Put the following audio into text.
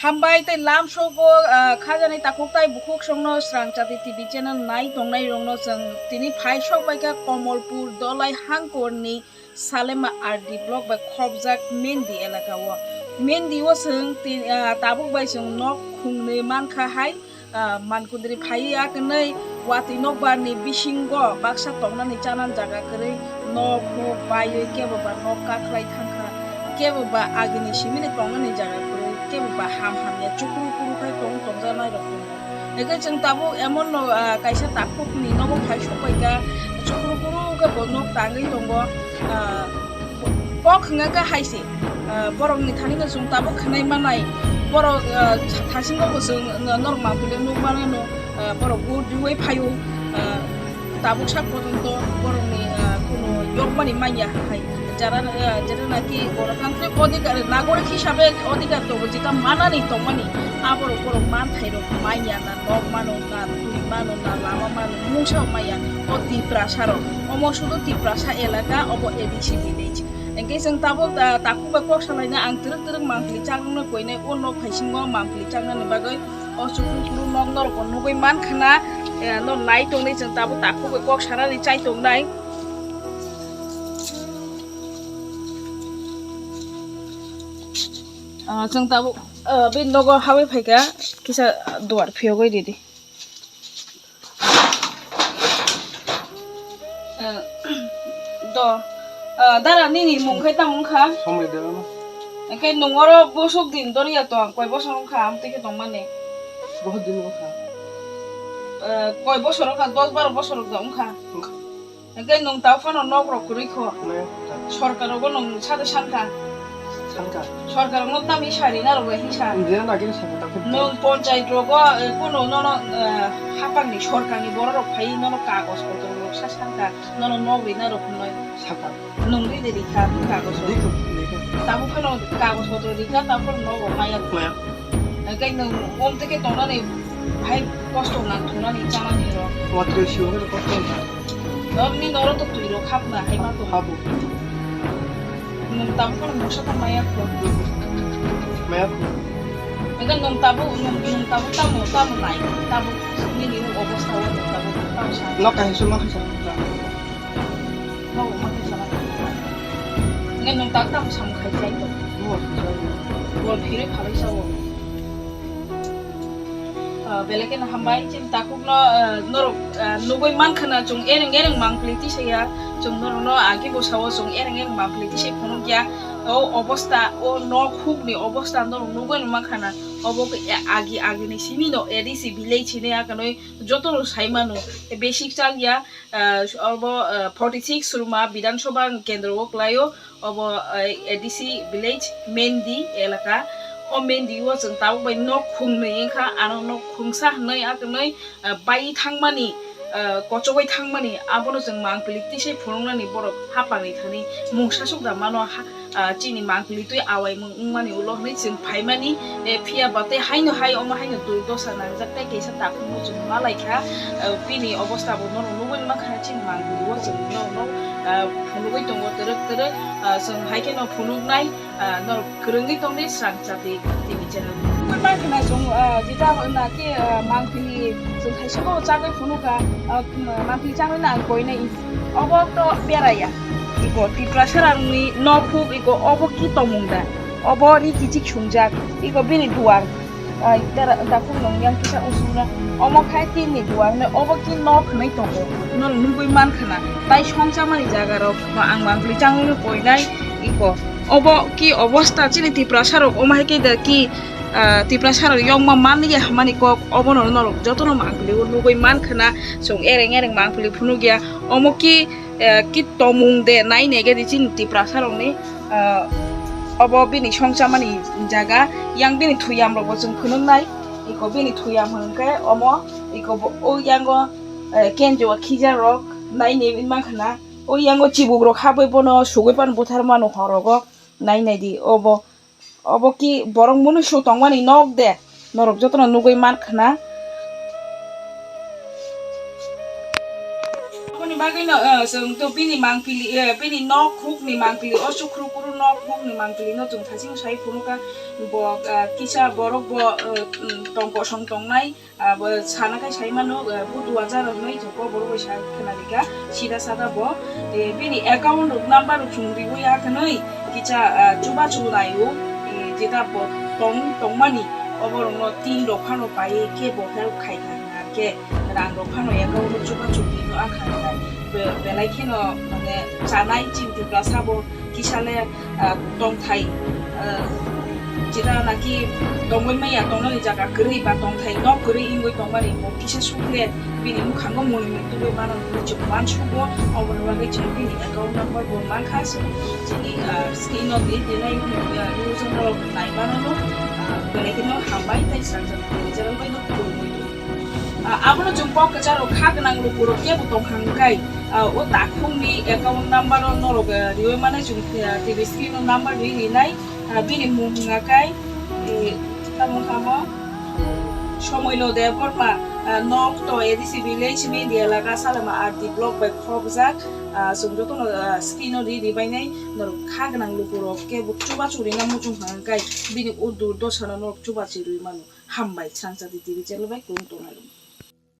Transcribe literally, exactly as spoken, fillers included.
Hambai tei lamsogo, ah, khajani takhuk tai bukhuk songno Srang Chati T V channel nai tongnai rokno chwng tini phai sok bai kha Komolpur Dolai Hangkorni Salema R D block bai khopjak Mendi elaka o. Mendi o chwng ti-, ah, tabuk bai chwng nok khungnwi mankha hai, ah, mankundri phaiwi a kwnwi watwi nokbar ni bisingo baksa tongnani chanani jaga kwrwi nok huk baiwi kebo ba nok kakhlai thangkha, kebo ba agini simini tongnani jaga kwrwi, kebo ba ham hamya chukru kuru khai tong tongjaknai rok tongo. Hingke chwng tabuk emon no, ah, kaisa takhuk ni nogo phai sokbai kha, chukru kuru khe bo nok tangwi tongo, ah, kok hwnga khe hai se, ah, borok ni thani no chwng tabuk khwnai manai, borok, ah, thasingo bo chwng norok mangpili nuk mano no, ah, borok vote riwi phaio, ah, tabuk sak pojonto borokni, ah, kuno yokmani manya hai. Jara, ah, jara naki gorotantriko odhikar, nagorik hisabe odhikar tongo, jeta manani tongmani, aborok borok manthai rok manya na, nok mano na, twi mano na, lama mano, mungsa maya, o Tiprasa rok. Omo sudu Tiprasa elaka, obo A D C village. Hingke chwng tabuk, ah, takhuk bai kok salaina ang twrwk twrwk mangpili chaknokno koinai, o nok phaisingo mangpili chaknani bagwi. O chukru kuru nok norok bo nugui mankha na, eh, no nai tongnai chwng tabuk takhuk bai kok sanani chai tongnai. Ah, chwng tabuk, ah, bini nogo hawi phaikha kisa duar phiyogwi ridi. Eh, do, eh, dara nini mung khai tamo wngkha? Somri Debbarma. Hingke nung oro bosok din doriya tong, koi bosor wngkha, amtwi khe tongmani? Bohot din wngkha. Eh, koi bosor wngkha, dos baro bosor wngkha. Wngkha. Hingke nung tao phano nok rok kwrwi kho. Nai, ta. Sorkar rogo nung sade sankha. Sankha. Sorkar no tamo sari na rok bai hinsa. Nje na kini sankha ta khud. Nung ponchayat rogo, eh, kuno nono, eh, hapang ni sorkar ni borok rok phai nono kagos kotor rok sa sankha. Nono nok rina rok noi. Sankha. Nung ri de rikha kagos rok. Dikho, dikho. Tamo phano kagos kotor rikha, tamo phano nok rok maya. Maya. Hingke nung om teke tongnani hai kosto nang thunani chanani rok. Watwi siyo kosto nang. Norni norok to twi rok hapna hai ma to. Habu. Nung tamo kono mungsa tang maya kho. Maya kho. Hingke nung tamo, nung, nung tamo tamo, tamo nai. Tamo nini nung obosta o nung tamo, tamo sa. Nok kaisa ma kaisa. Nok ma kaisa ma. Hingke nung tamo tamo samung khai chai to. Bol phirwi phalai sa o. Ah, belai kheno hambai, chini takhukno, ah, norok, ah, nugui mankha na chwng ereng ereng mangpili tisaya, chwng norokno agi bwsao chwng ereng ereng mangpili tisai phunukya, o obosta, o nok hukni obosta norok nugui mankha na, obo khe agi, agini simi no A D C village hinwi akanwi jotono sai mano, basic chalya, ah, obo, ah, forty six Surma Bidhan Sabha kendro o kwlaio. Obo, eh, A D C village, Mendi elaka. O Mendi o chwng tabuk bai nok khungnwi wngkha, ano nok khungsa hwnwi akwrwnwi, eh, bai thangmani, eh, kochogwi thangmani, abono chwng mangpili tisai phunuknani borok hapangni thani mungsa sukda mano, ha, ah, chini mangpili twi awaimung wngmani ulo hwnwi chwng phaimani, eh, phiya ba tei haino hai omo haino durdosa nangjak tei kaisa takhukno chwng ma lai kha, eh, bini obosta bo norok nugwi mankha chini mangpili o chwng norokno, eh, phunugwi tongo twrwk twrwk, ah, chwng hai kheno phunuknai, ah, norok kwrwngwi tongdi Srang Chati T V channel. Nugwi mankha na chwng, ah, jeta na khe, ah, mangpili chwng thaisoko chagwi phunukha, ah, mangpili chagwi na ang koinai. Obo to beraya. Iko Tiprasa rangni nokhuk iko obo ki tongmung da? Obo ri kichik sungjak. Iko bini duar. Ai, tera, dakhuk nung yang kisa usura. Omo khai tin ni duar ne obo ki nok hwnwi tongo. Norok nugwi mankha na. Tai songchamani jaga rok no ang mangpili changwi poinai iko. Obo ki obosta chini Tiprasa rok omo hai khe da ki, ah, Tiprasa rok yongma manliya hwnmani kok obono norok jotono mangpili o nugwi mankha na. Chwng ereng ereng mangpili phunukya. Omo ki, eh, ki tongmung de nai nege di chini Tiprasa rokni, eh, obo bini songchamani jaga, yang bini thuyam rokbo chwng phunuknai, iko bini thuyam hwnkhe omo, iko bo o yango, eh, kenjo khija rok nai nai mankha na, o yango chibuk rok habwi bono sugwi pan buthar mano horogo nai nai di obo. Obo ki borok mwnwi su tongmani nok de? Norok jotono nugwi mankha na. Aboni bagwi Ino, eh, chwng to bini mangpili, eh, bini nok hukni mangpili, o chukru kuru nok hukni mangpili no chwng thaching sai phunukha. Bo, eh, kisa borok bo, eh, mm, tong kosong tongnai, ah, bo sana khai sai mano, eh, budu ajar rok nai chwng ko borok bai sa khna rikha, sida sada bo. Eh, bini account rok number rok chwng riwi ya khnwi kisa, eh, chubachu laio, eh, jeta bo tong, tongmani oborokno tin rok phano paiwi khe bo help khai kha hwnkha khe. Rang rok phano account o chubachu twi no ang kha nai. Be-, belai kheno mane chanai chini Tiprasa bo kisa le, ah, tongthai, ah, jeta naki tongwi maya tongnani jaga kwrwi ba tongthai nok kwrwi wngwi tongmani bo kisa sukle bini mwkhango mwnwi tubui mano hinwi chwng uansugo. Oboni bagwi chwng bini account number bo mankha, chini, ah, screen o di, dinai, ah, news o norok nai mano no, ah, belai kheno hambai tei swngjak channel bai no khulumui. Ah, abono chwng kok kwcharo kha gwnang lukurok kebo tongkha hwnkhe, ah, o takhukni account number o norok, ah, riwi mano chwng, ah, T V screen o number ri rinai, ah, bini mung hwnga kai, eh, tamo kha mo? Somoilo Debbarma, ah, nok to A D C village, Media Laga, Salama R D block bai khobjak, ah, chwng jotono, ah, screen o ri ribainai norok kha gwnang lukurok kebo chubachu rina muchung hwnga kai bini o durdosa no norok chubachu rwi mano. Hambai, Sangchadi T V channel bai kung tongnai rok.